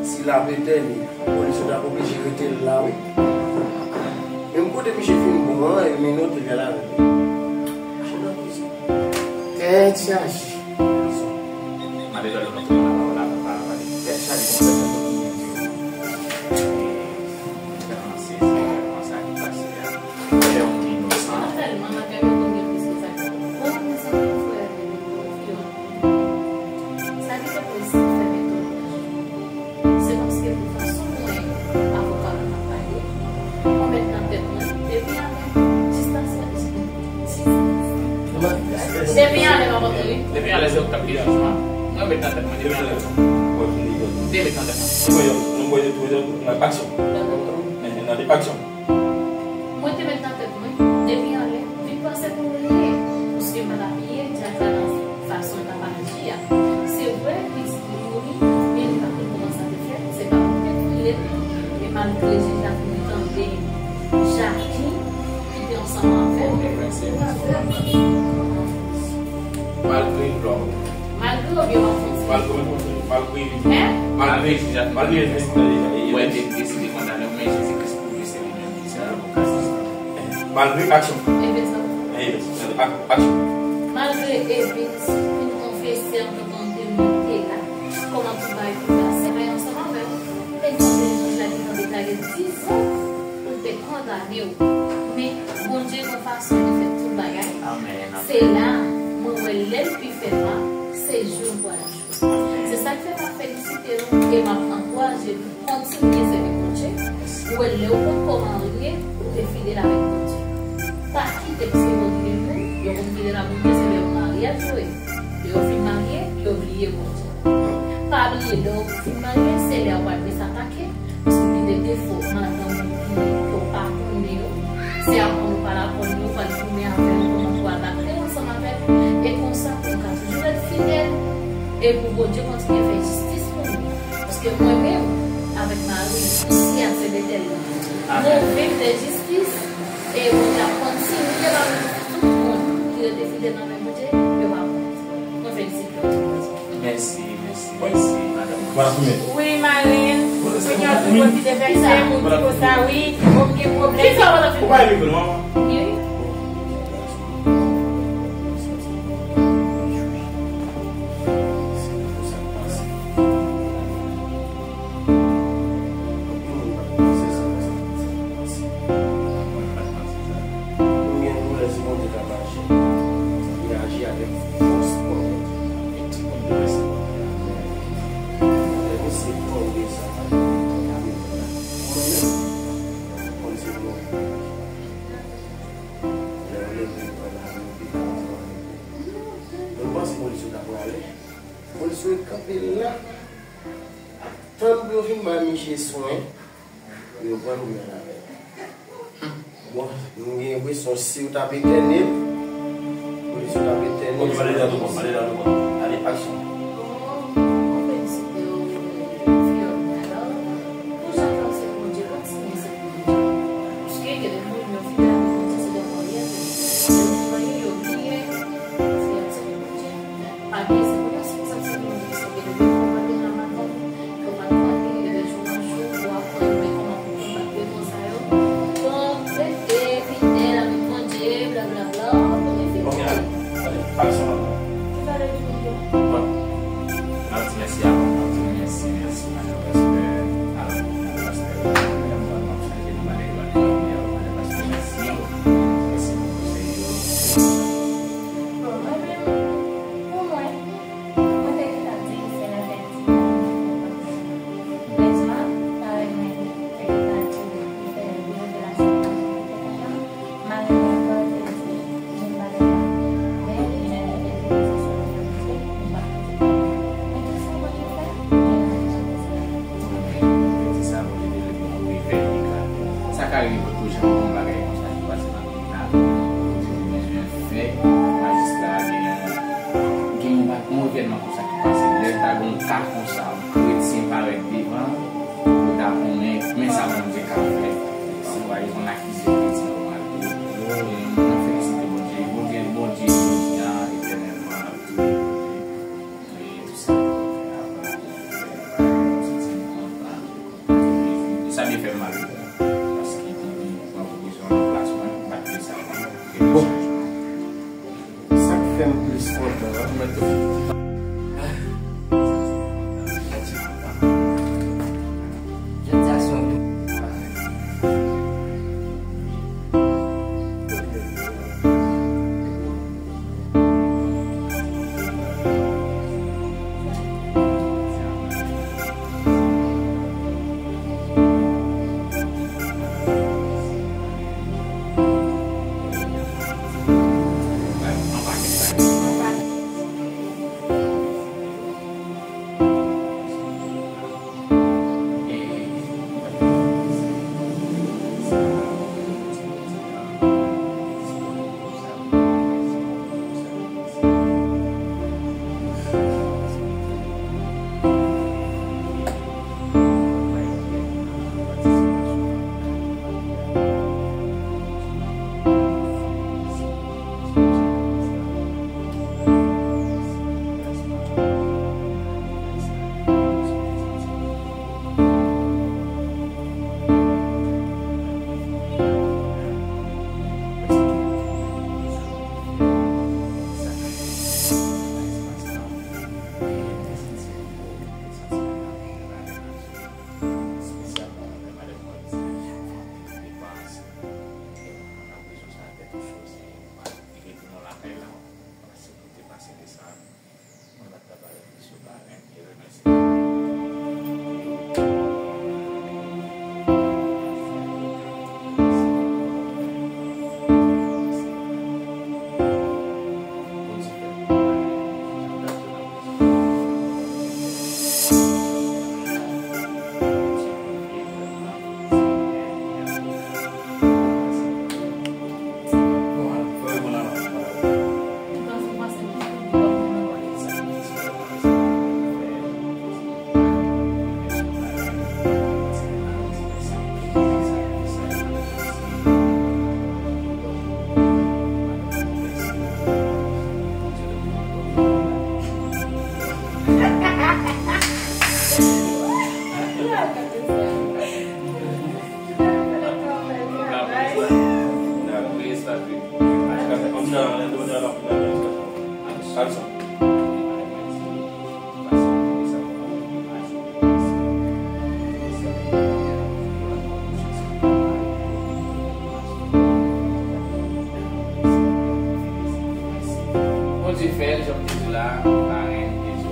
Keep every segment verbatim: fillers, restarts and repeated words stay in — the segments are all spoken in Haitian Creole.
Si l ap etène, polis yo t ap oblije rete l la, wi. Menm kote misye fin bon an, yo menote l al avè l. Misye nan prizon. Tèt chaje. Prizon. Mande lòt lòt nan prizon la, la, la, la, la. Tèt chaje, bon, tèt chaje, bon, Bondye. E, mwen tèlman sezi, mwen sa ki pase a. Lè yon moun inosan. Mwen tèlman, mwen tèlman konn gen plis ke sa. Bon, mwen santi frè, Sa ki te polis fè metolyaj. Se kòmsi ke pou fason mwen avoka la ap pale, mwen met nan tèt mwen, depi anlè, jis la se, depi anlè m ap antre wi. Depi anlè se ou k ap gen jijman. Mwen met nan tèt mwen, depi anlè. Mwen te met nan tèt mwen. Aksyon. Nan aksyon. Mwen te met nan tèt mwen, depi anlè, vin panse pou m bliye, paske m pa t ap bliye Dyak la nan fason l t ap aji a. Se vre, pitit li mouri, men li pa konn kòman sa te fèt, se pa pou mwen touye l, e malgre jij la fin tande Jackie ki te ansanm avè l. Malgre l, malgre oubyen w ap fè yon ti malgre, malgre, malgre, malgre, malgre, wè, te deside kondane w, men Jezi Kris pwouve se li menm ki se avoka sa. Malgre aksyon. Evens, ak-, aksyon. Malgre Evens fin konfese antanke moun te la, kòman tout bagay te pase, men ansanm avè w, te tande jij la ki tande plage dizan pou l te kondane w. Men Bondye gon fason li fè tout bagay. Amèn, amèn. Se la, mwen wè lè l pi fè nwa, se jou l pral jou. Se sa k fè m ap felisite nou e m ap ankouraje nou kontinye sèvi Bondye. Ou wè, lè w potko marye, ou te fidèl avèk Bondye. Pa kite, paske gon moun, yo konn fidèl a Bondye, se lè yo marye a yo ye. Lè yo fin marye, yo bliye Bondye. Pa bliye, lè w fin marye, se lè w pral plis atake. Paske gen de defo madanm ou genyen ke w pa konnen yo. Se aprann ou pral aprann yo, pral tounen avè yo, kòman pou adapte w ansanm avè l. E konsa, pou nou ka toujou ret fidèl. E pou Bondye kontinye fè jistis pou nou. Paske mwen menm, avèk mari m, isi a se Betèl la. Amèn. Nou viv de jistis, e Bondye ap kontinye ba nou tout moun ki rete fidèl nan men Bondye, yo pa kont. Mwen felisite nou. Mèsi, mèsi, mèsi, madanm. Wi, Marlene. Senyè, ou te pwofite vèsè, ou di konsa, wi, ou gen pwoblèm. Ou pa rive, non? Wi. Konbyen doulè se Bondye k ap aji? Li aji avèk fòs ponyèt. Lè misye tonbe sa, mwen menm, mwen konn se mwen. Lè yo leve l pran lavi, yo pile ansanm avèk li. Nou panse polis yo ta prale. Polis yo kanpe la. Tann pou yo fin bay misye swen, pou yo pran l pou y al avè l. Bon, m gen enpresyon si w t ap etène, polis yo t ap etène. Ok, mande dan tou kòm, mande dan tou kòm. Ale, aksyon. Bon, mwen felisite w, Fiona, la. Pou jan w se Bondye, kontinye se Bondye. Paske gen de moun, yo fidèl avèk Bondye, se de maryaj, yo bliye, yo bliye, se yon sèl Bondye. Pa gen, se pou yon sèl sèl moun ki se ke depi w pa deja madanm, ke w pa t pale, e de jou an jou, w aprann de kòman pou konbat demon sa yo. Donk, rete fidèl avèk Bondye, blablabla, Bondye fidèl. Ok, ale, ale, aksyon la. Ki valè di moun yo? Bon. N ap di mèsi a, n ap di mèsi, mèsi, madan pastè, alò, madan pastè, madan pastè, madan pastè, mèsi, mèsi pou konsèy yo. Bon, mwen menm, pou mwen, mwen te gentan di se lè fè ti nan li. Bezwen, pa renmen, te gentan di li fè de revelasyon pa janm te kontan. Malgre ankò te di, moun pa gentan. Men li menm li te di se sa l te di, moun pa kontan. Men ki sa w konn fè? Mwen te di sa, mwen te di li pou kouri fè li ka. Sa ka rive pou jan yon bagay konsa ki pase nan Pou di nou bezwen fè majistra a gen yon, gen yon ba-, yon evènman konsa ki pase. Lè ta gen yon ka konsa, yon kretyen parèt devan, pou ta konnen, men sa Bondye ka fè. Anplwaye konn akize kretyen yo mal tou. Mwen felisite Bondye. Bondye, Bondye, jodi a, etènèlman, n ap toujou Bondye. E tou sa, Bondye fè, pa gen yon ti timoun. Sa byen fè m mal wi. Paske depi m pran pozisyon nan plas mwen, m pa t vle sa. Bon. Sa k fè m plis kontan an, mwen te Bondye fè l, jan m te di w la, parenn, Ezo.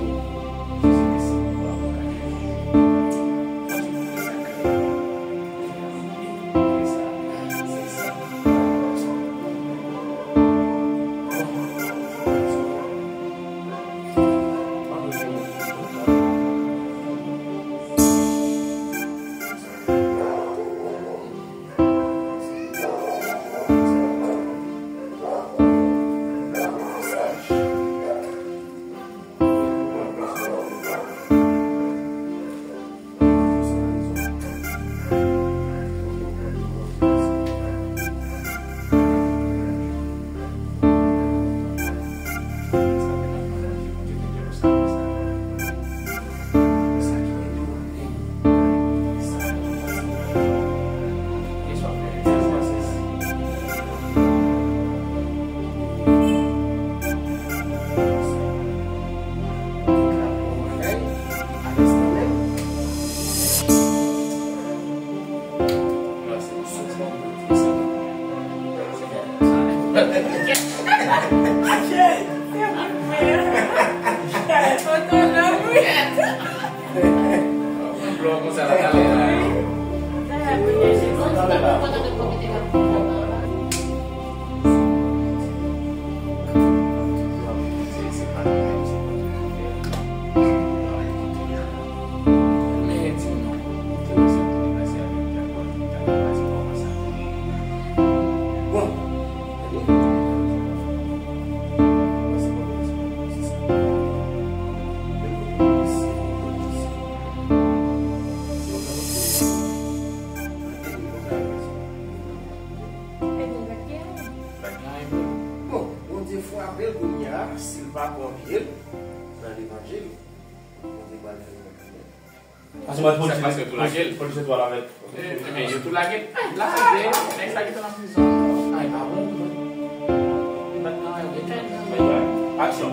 Sa paske yo tou lage l. Polis yo tou al avè l. Ebyen, yo tou lage l. Ay, lage l. Nèg sa gentan nan prizon. Ay, pa bon. Li pa t nan rèv. Aksyon.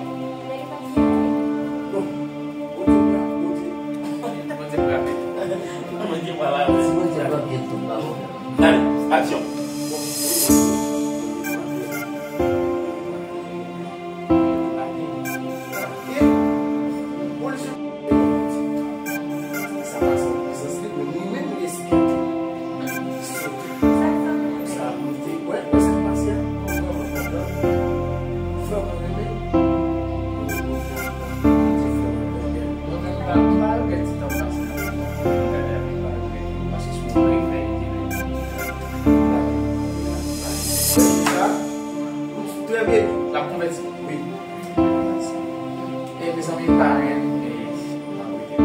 Bondye frape. Bondye frape. Bondye frape. Dale, aksyon. Trè byen. L ap konvèti. Wi. E mezanmi, parenn, e, m ap rete.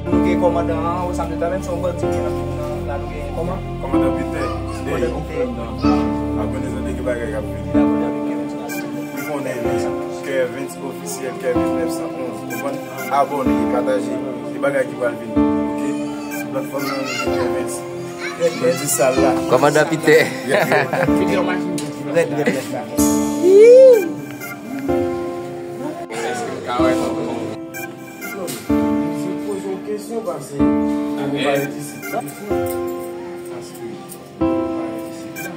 Nou gen kòmandan an, Osam de Tamen, se yon bandi ki nan, la nou gen kòman? Kòmandan Pitè. Kòmandan Pitè. Abone, tande ki bagay k ap vini. Ou konnen li, Kervens Ofisyèl, Kervens nèf san onz. Ou konn? Abone, pataje, se bagay ki pral vini. Oke? Sou platfòm nan, nou gen Kervens. Bandi sal la. Kòmandan Pitè. Rèd, rèd, rèd la. Èske m ka wè tonton? Mwen poze yon kesyon, paske ou pa rete isit la. Paske ou pa rete isit la.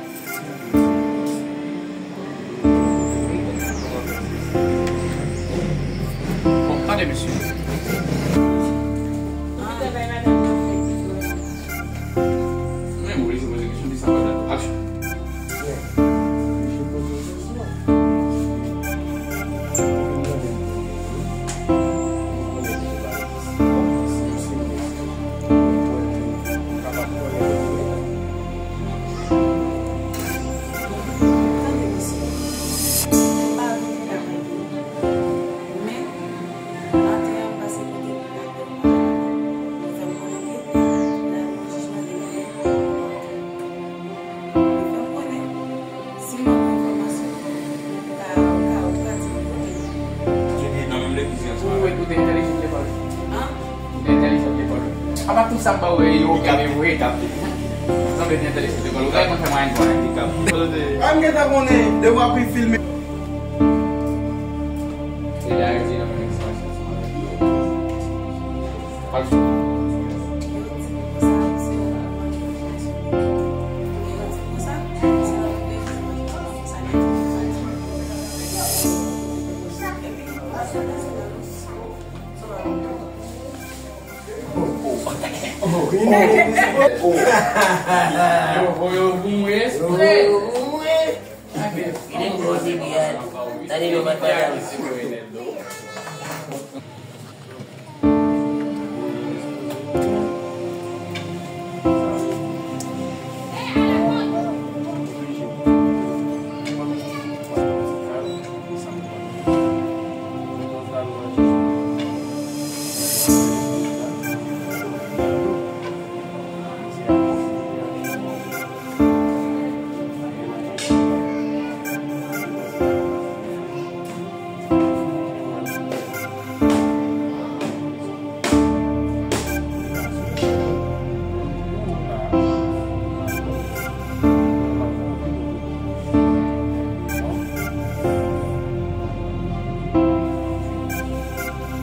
Bon, tande, mesye. Ou menm, ou oblije poze kesyon, di sa pa dat. Aksyon. Tande, mesye. M pa vin travay pou ou. Men, maten an, m pase kote pou m fè m konnen ke l al nan jijman de minè. Li fè m konnen, si m manke enfòmasyon, ou ka, ou ka, ou ka di m kote. Ou wè ou te entèlijan lekòl. An? Ou te entèlijan lekòl. Apa tout sa m ba ou yo, ou kenbe vre. Sanble te entèlijan lekòl. Ou ta konn fè mwayen kwa. An, m gentan konnen, depi w ap filme. Se la yo di nan men sa. Yo voye w pou mwen espre. Li gwo se byen. Tande yo bat madanm.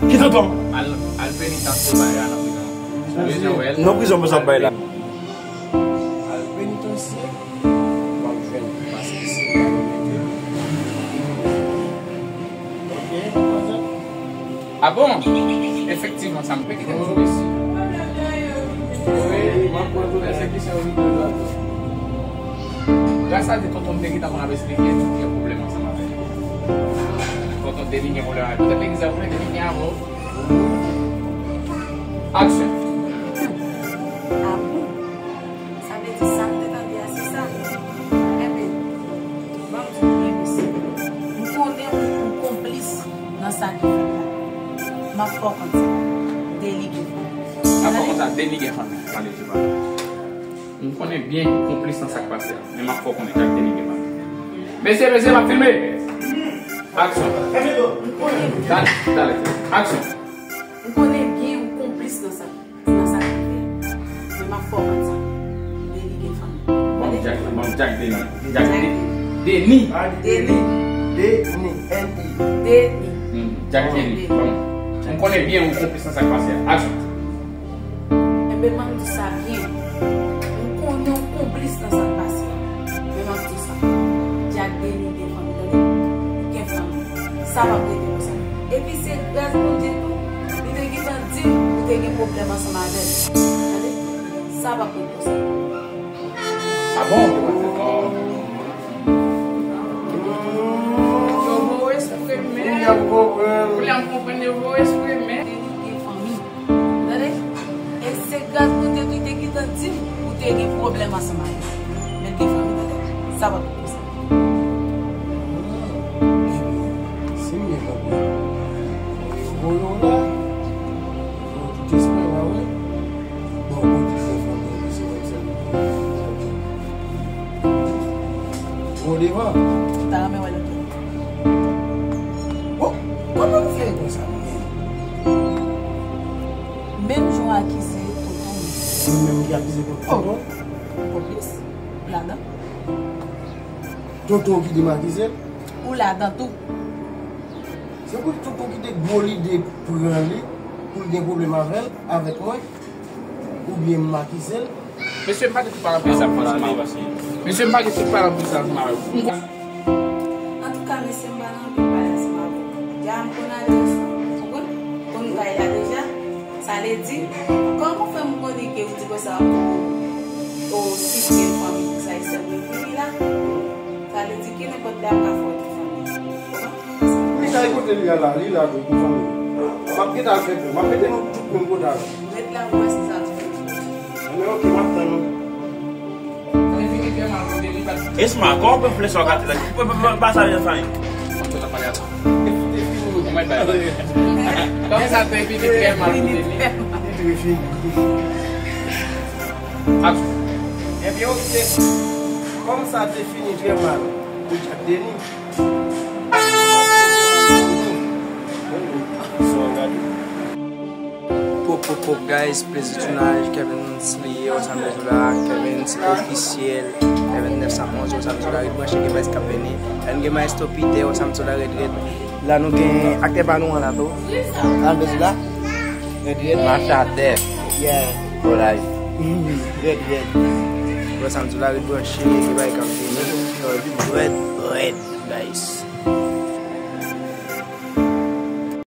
Ki tonton? Al, al penitansye bay la nan prizon. Nan prizon pou sa bay la. Al penitansye, w ap jwenn, paske se la yo mete l. Ok, mademoiselle? Ah bon? Efektivman, sa m pe kite m sou mesye. Wi, m ap pran tout egzekisyon yo vin de lòt. Gras a Dye, tonton m te gentan konn ap esplike tout gen pwoblèm ansanm avè l. Tonton Deni gen pwoblèm avè l. Poutèt legliz la, ou konnen Deni gen avè w. Aksyon. Ah bon? Sa vle di sa m te tande a se sa? Enben, ban m di w byen, mesye. M konnen ou, ou konplis nan sa ki fèt la. M ap fè w konn sa. Deli ki fè. M ap fè w konn sa. Deni gen fanmi, malezi pa. M konnen byen ou konplis nan sa k pase a, men m ap fè w konnen Jack Deni gen fanmi. Mesye, mesye, m ap filme. Aksyon. Dale, dale. Aksyon. M konnen byen ou konplis nan sa, nan sa k rive a. Men m ap fè w konn sa. Deni gen fanmi. Ban m Jack, ban m Jack Deni. Jack Deni. Deni. Deni. Deni. N I. Deni. Hmm, Jack Deni. Ban m. M konnen byen ou konplis nan sa k pase a. Aksyon. Enben, m ap di sa byen. M konnen ou konplis nan sa k pase a. Men m ap di sa. Jack Deni gen fanmi, tande? Gen fanmi. Sa p ap rete konsa. Epi se gras Bondye tou, li te gentan di m ou te gen pwoblèm ansanm avè l. Tande? Sa p ap rete konsa. Ah bon? Yo vo espre men. Kounye a m konprann. Kounye a m konprann yo vo espre men. Deni gen fanmi. Tande? E se gras Bondye tou te gentan di m ou te gen pwoblèm ansanm avè l. Men l gen fanmi, tande? Sa p ap konsa. Ebyen, si m gen pwoblèm, mwen voye w la, voye w tout espre, w a wè. Bon, ou di se fanmi, se mwen sèl. Bon, devan. Ou ta renmen wè lòt moun. Bon, kòman w fè konsa menm? Menm jan w akize tonton m. Mwen menm ki akize tonton? Oh, konplis. Ou ladan. Tonton ki di m akize l? Ou ladan tou. Se pou tonton ki te gwo lide pran li pou l gen pwoblèm avè l, avèk mwen, oubyen m akize l. Mesye, m pa gen tout pale anpil sa m panse m a wè. Mesye, m pa gen tout pale anpil sa m a wè. Antouka, mesye, m pa nan anpil pale ansanm avè w. Dja m konn adrès ou, ou konprann? Konn kay la deja. Sa vle di, kòman fè m konnen ke ou di konsa pou ou, si gen fanmi, pou sa, e sèl mwen ki vini la? Sa vle di, ki nenpòt lè ap ka fè w di fanmi. Konprann? Li kay kote li a la, li la tou pou fanmi. M ap gentan al fè pè. M ap mete nou tout menm kote a. Ret la, ou wè si sa tou. Ebyen, oke, m ap tann ou. Esma, kòman w pran flè sa w gate la? Ou pa, pa, pa, pa sa vin fanmi. Kòman sa te fini trè mal pou Deni? Li trè fini. Aksyon. Ebyen, oke. Kòm sa te fini trè mal pou Jack Deni. Pop, pop, pop, guys, plezi tounaj, Kevin Slay, wè sa m di la, Kevin Slay ofisyèl, Kevin nèf san onz, wè sa m di la, ret branche, gen baz k ap vini. Ann gen Maestro Peter, wè sa m di la, ret, ret. La nou gen aktè pa nou an la tou. Sa m di la, ret, ret. Machatè. Yeah. Go live. Ret, ret. Wè sa m di la, ret branche, gen baz k ap vini. Ret, ret, guys.